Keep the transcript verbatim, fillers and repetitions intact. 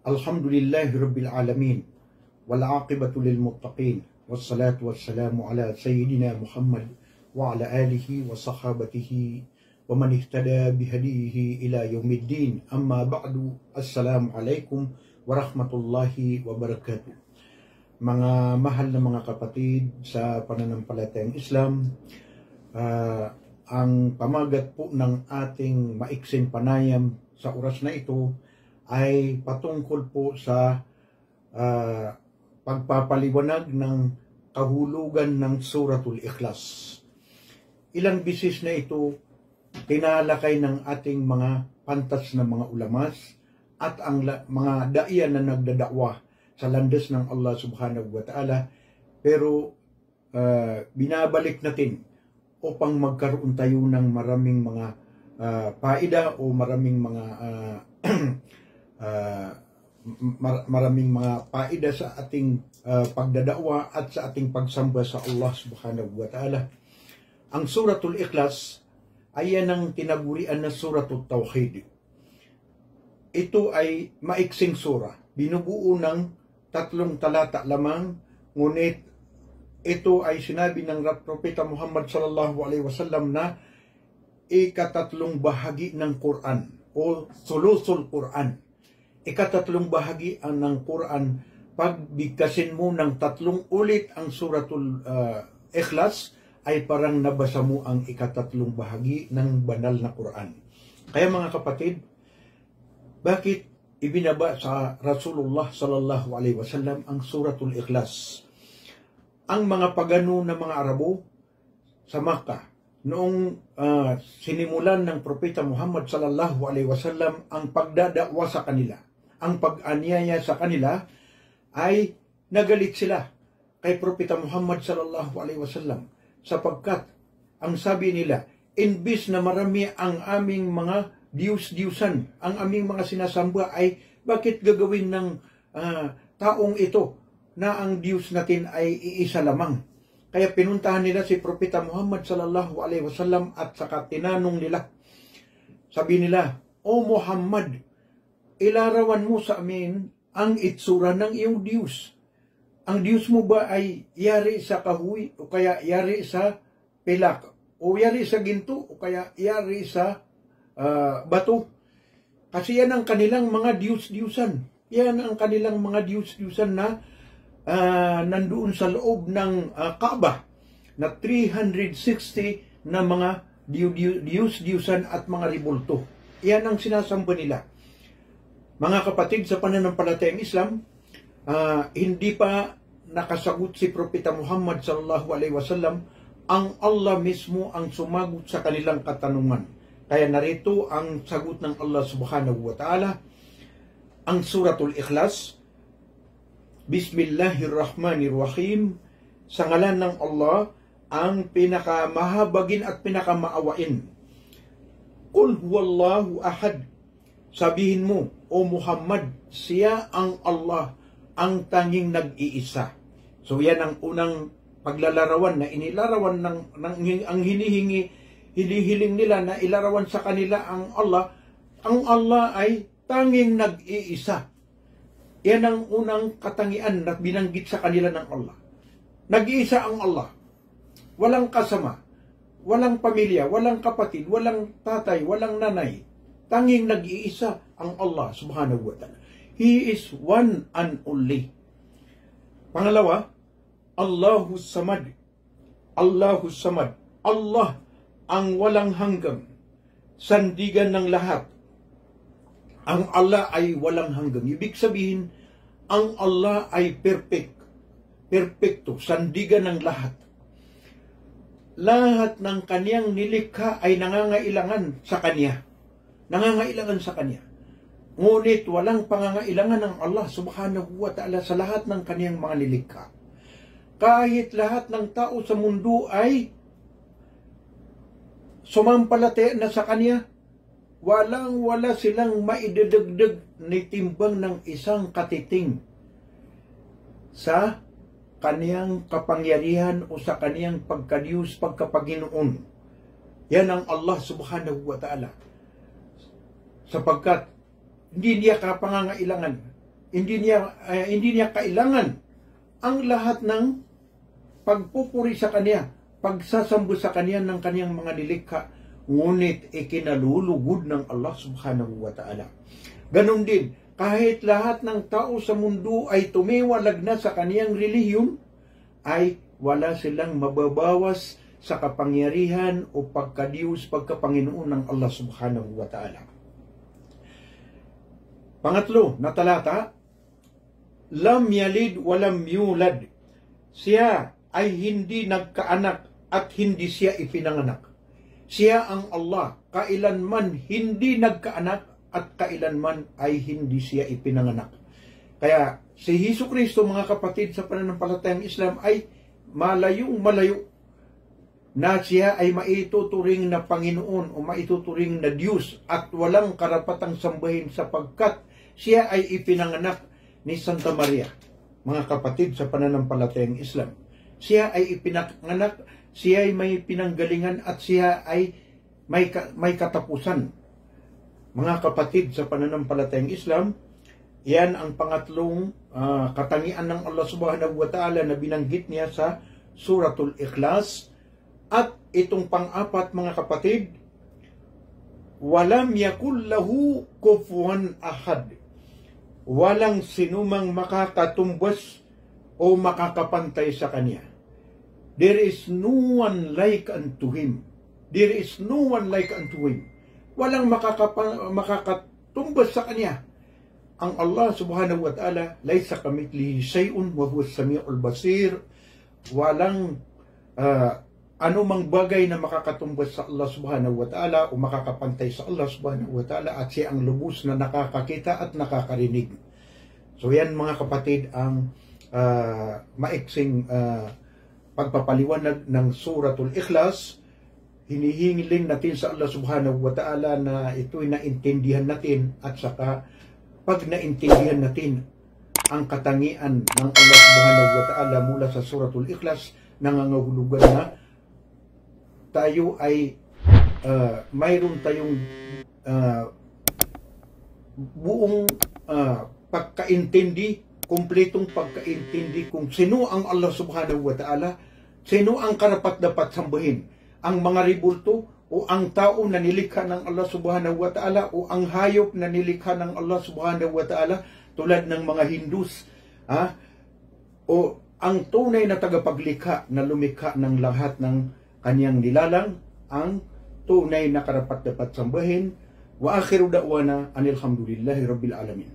Alhamdulillahi Rabbil Alamin. Wal aqibatu lil muttaqin. Wassalatu wassalamu ala Sayyidina Muhammad wa ala alihi wa sahabatihi wa man ihtada bihadiyihi ila yaumiddin. Amma ba'du. Assalamu alaikum warahmatullahi wabarakatuh. Mga mahal na mga kapatid sa pananampalatayang Islam, ah, ang pamagat po ng ating maiksing panayam sa oras na ito ay patungkol po sa, ah, pagpapaliwanag ng kahulugan ng Suratul Ikhlas. Ilang bisis na ito tinalakay ng ating mga pantas na mga ulamas at ang la-, mga daiya na nagdadakwa sa landas ng Allah Subhanahu wa Ta'ala, pero, ah, binabalik natin upang magkaroon tayo ng maraming mga, ah, paida o maraming mga, ah, ah, mar-, maraming mga paida sa ating, ah, pagdadakwa at sa ating pagsamba sa Allah Subhanahu wa Ta'ala. Ang Suratul Ikhlas ay yan ang tinagurian na Suratul Tawhid. Ito ay maiksing sura. Binubuo ng tatlong talata lamang, ngunit ito ay sinabi ng Ra-, Propeta Muhammad sallallahu alaihi wasallam na ikatatlong bahagi ng Quran o thuluthul Quran. Ikatatlong bahagi ang, ng Quran, pag bigkasin mo ng tatlong ulit ang Suratul, ah, Ikhlas, ay parang nabasa mo ang ikatatlong bahagi ng banal na Quran. Kaya mga kapatid, bakit ibinaba sa Rasulullah sallallahu alaihi wasallam ang Suratul Ikhlas? Ang mga pagano na mga Arabo sa Makkah, noong, ah, sinimulan ng Propeta Muhammad sallallahu alaihi wasallam ang pagdadakwa sa kanila, ang pag-aniyaya sa kanila, ay nagalit sila kay Propeta Muhammad sallallahu alaihi wasallam, sapagkat ang sabi nila, imbis na marami ang aming mga diyus-diyusan, ang aming mga sinasamba, ay bakit gagawin ng, ah, taong ito na ang Diyos natin ay iisa lamang? Kaya pinuntahan nila si Propeta Muhammad sallallahu alaihi wasallam at saka tinanong nila. Sabi nila, "O Muhammad, ilarawan mo sa amin ang itsura ng iyong Diyos. Ang Diyos mo ba ay yari sa kahoy o kaya yari sa pilak o yari sa ginto o kaya yari sa, ah, bato?" Kasi yan ang kanilang mga diyus-diyusan. Yan ang kanilang mga diyus-diyusan na, ah, nandoon sa loob ng, ah, Kaaba na three hundred sixty na mga diyu-, diyu-, diyus-diyusan at mga rebulto. Yan ang sinasamba nila. Mga kapatid sa pananampalatayang Islam, ah, hindi pa nakasagot si Propeta Muhammad sallallahu alaihi wasallam, ang Allah mismo ang sumagot sa kanilang katanungan. Kaya narito ang sagot ng Allah Subhanahu wa Ta'ala, ang Suratul Ikhlas, Bismillahirrahmanirrahim, sa ngalan ng Allah, ang pinakamahabagin at pinakamaawain. Qul huwallahu ahad. Sabihin mo, O Muhammad, siya ang Allah, ang tanging nag-iisa. So, yan ang unang paglalarawan na inilarawan ng, ng, ang hinihingi, hinihiling nila na ilarawan sa kanila ang Allah. Ang Allah ay tanging nag-iisa. Yan ang unang katangian na binanggit sa kanila ng Allah. Nag-iisa ang Allah. Walang kasama, walang pamilya, walang kapatid, walang tatay, walang nanay. Tanging nag-iisa ang Allah Subhanahu wa Ta'ala. He is one and only. Pangalawa, Allahus Samad. Allahus Samad. Allah ang walang hanggang. Sandigan ng lahat. Ang Allah ay walang hanggang. Ibig sabihin, ang Allah ay perfect. Perpekto, sandigan ng lahat. Lahat ng kaniyang nilikha ay nangangailangan sa kaniya. Nangangailangan sa kaniya. Ngunit walang pangangailangan ang Allah Subhanahu wa Ta'ala sa lahat ng kaniyang mga nilikha. Kahit lahat ng tao sa mundo ay sumampalataya na sa kaniya, walang-wala silang maidedegdeg na timbang ng isang katiting sa kaniyang kapangyarihan o sa kaniyang pagkadiyos, pagkapanginoon. Yan ang Allah Subhanahu wa Ta'ala. Sapagkat hindi niya kapangangailangan Hindi niya, eh, hindi niya kailangan ang lahat ng pagpupuri sa kanya, pagsasamba sa kanya ng kanyang mga nilikha, ngunit ikinalulugod ng Allah Subhanahu wa Ta'ala. Ganun din, kahit lahat ng tao sa mundo ay tumiwalag na sa kaniyang relihiyon, ay wala silang mababawas sa kapangyarihan o pagka-Diyos, pagka-Panginoon ng Allah Subhanahu wa Ta'ala. Pangatlo na talata, lam yalid wa lam yulad. Siya ay hindi nagkaanak at hindi siya ipinanganak. Siya ang Allah, kailanman hindi nagkaanak at kailanman ay hindi siya ipinanganak. Kaya si Hesus Kristo, mga kapatid sa pananampalatayang Islam, ay malayong-malayo na siya ay maituturing na Panginoon o maituturing na Diyos at walang karapatang sambahin sapagkat siya ay ipinanganak ni Santa Maria, mga kapatid sa pananampalatayang Islam. Siya ay ipinanganak, siya ay may pinanggalingan at siya ay may ka-, may katapusan. Mga kapatid sa pananampalatayang Islam, iyan ang pangatlong, ah, katangian ng Allah Subhanahu wa Ta'ala na binanggit niya sa Suratul Ikhlas. At itong pang-apat, mga kapatid, walam yakul lahu kufuwan ahad. Walang sinumang makakatumbas o makakapantay sa kanya. There is no one like unto him. There is no one like unto him. Walang makakapa-, makakatumbas sa kanya. Ang Allah Subhanahu wa Ta'ala, laysa kamithlihi shay'un wa huwas sami'ul basir. Walang, ah, anumang bagay na makakatumbas sa Allah Subhanahu wa Ta'ala o makakapantay sa Allah Subhanahu wa Ta'ala, at siya ang lubos na nakakakita at nakakarinig. So yan, mga kapatid, ang, ah, maiksing, ah, pagpapaliwanag ng Suratul Ikhlas. Hinihingiling natin sa Allah Subhanahu wa Ta'ala na ito'y naintindihan natin, at saka pag naintindihan natin ang katangian ng Allah Subhanahu wa Ta'ala mula sa Suratul Ikhlas, nangangahulugan na tayo ay, ah, mayroon tayong, ah, buong, ah, pagkaintindi, kumpletong pagkaintindi kung sino ang Allah Subhanahu wa Ta'ala, sino ang karapat-dapat sambahin, ang mga rebulto o ang tao na nilikha ng Allah Subhanahu wa Ta'ala o ang hayop na nilikha ng Allah Subhanahu wa Ta'ala, tulad ng mga Hindus, ha? O ang tunay na tagapaglikha na lumikha ng lahat ng kanyang nilalang, ang tunay na karapat-dapat sambahin. Wa akhiru da'wana anil hamdulillahi rabbil alamin.